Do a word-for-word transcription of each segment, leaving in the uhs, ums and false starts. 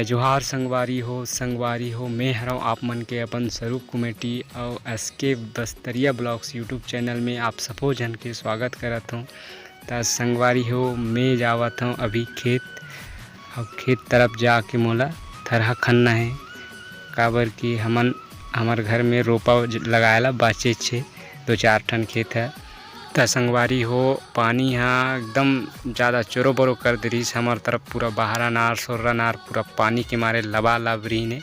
जोहार संगवारी हो, संगवारी हो, मैं हरव आप मन के अपन स्वरूप कुमेटी अउ एसके बस्तरिया ब्लॉग्स YouTube चैनल में आप सबो झन के स्वागत करत हूँ। त संगवारी हो, मैं जावत हूँ अभी खेत, अउ खेत तरफ जाके मोला थरहा खनना है, काबर कि हमन, हमर घर में रोपा ज-, लगाए ला बाचेच हे, दो चार ठन खेत है। त संगवारी हो, पानी ह एकदम ज़्यादा चोरो-बोरो कर दे रिहिस। हमर तरफ पूरा बहारा नार, सोर्रा नार पूरा पानी के मारे लबालब रिहिन हे।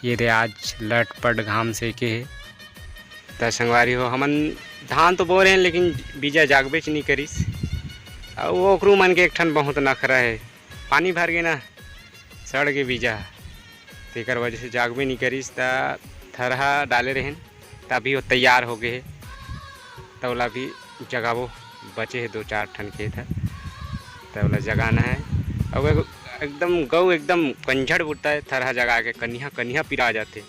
ये दे आज लटपट घाम सेके हे। त संगवारी हो, हमन धान तो बोए रहेन, लेकिन बीजा जागबेच नइ करिस। अउ ओकरू मन के एक ठन बहुत नखरा हे, पानी भर गे ना, सड़ गे बीजा, तेकर वजह से जागबे नइ करिस। त थरहा डाले रहेन, त अभी वो तैयार हो गे हे, त ओला भी जगाबो। बचे हे दो चार ठन खेत ह, त ओला जगाना है। अउ एगो एकदम गऊ एकदम कंझड़ बुता है, थरहा जगा के कनिहा कनिहा पिरा जाथे।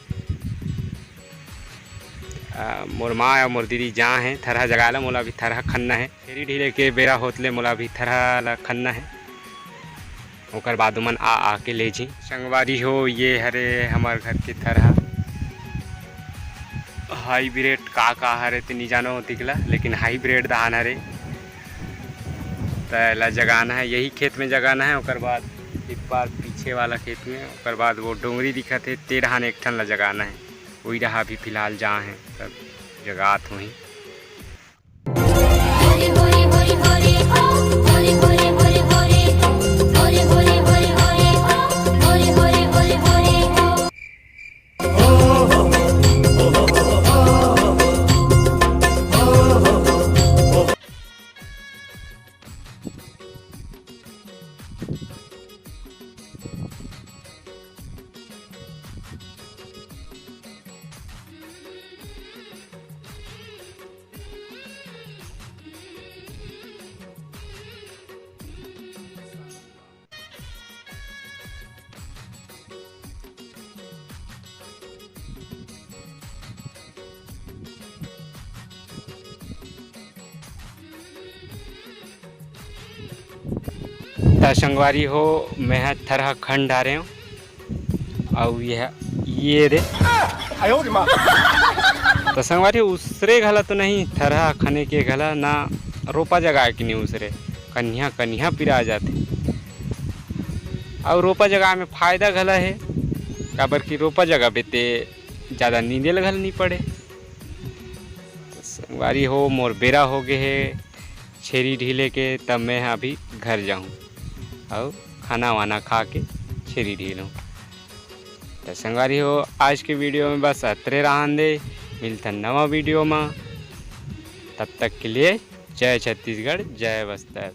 आ, मोर माँ अउ मोर दीदी जा हे थरहा जगाए ला, मोला अभी थरहा खनना है। छेरी ढीले के बेरा होत ले मोला अभी थरहा ला खनना है, ओकर बाद ओमन आ आके ले जी। संगवारी हो, ये हरे हमर घर के थरहा। हाइब्रिड का का हरे ते नी जानो दिखला, लेकिन हाइब्रिड धान हरे। त एला जगाना है, यही खेत में जगाना है, ओकर बाद एक बार पीछे वाला खेत में, ओकर बाद वो डोंगरी दिखत हे, ते डहान एक ठन ला जगाना है। वही रहा अभी फिलहाल जा हे, तब जगात होही। त संगवारी हो, मैं ह थरहा खन डारे हूँ। अउ ये, ये रे। त संगवारी, उसरे घला तो नहीं, थरहा खने के घला ना, रोपा जगाए के नहीं उसरे, कनिहा कनिहा पिरा जाथे। अउ रोपा जगाए में फायदा घला हे, काबर कि रोपा जगाबे ते ज़्यादा नींदे ल घला नहीं पड़े। त संगवारी हो, मोर बेरा हो गे हे छेरी ढीले के, तब मैं ह अभी घर जाहूँ अउ खाना वाना खा के छेरी ढीलहूँ। त संगवारी हो, आज के वीडियो में बस अतरे रहन दे। मिलथन नवा वीडियो म, तब तक के लिए जय छत्तीसगढ़, जय बस्तर।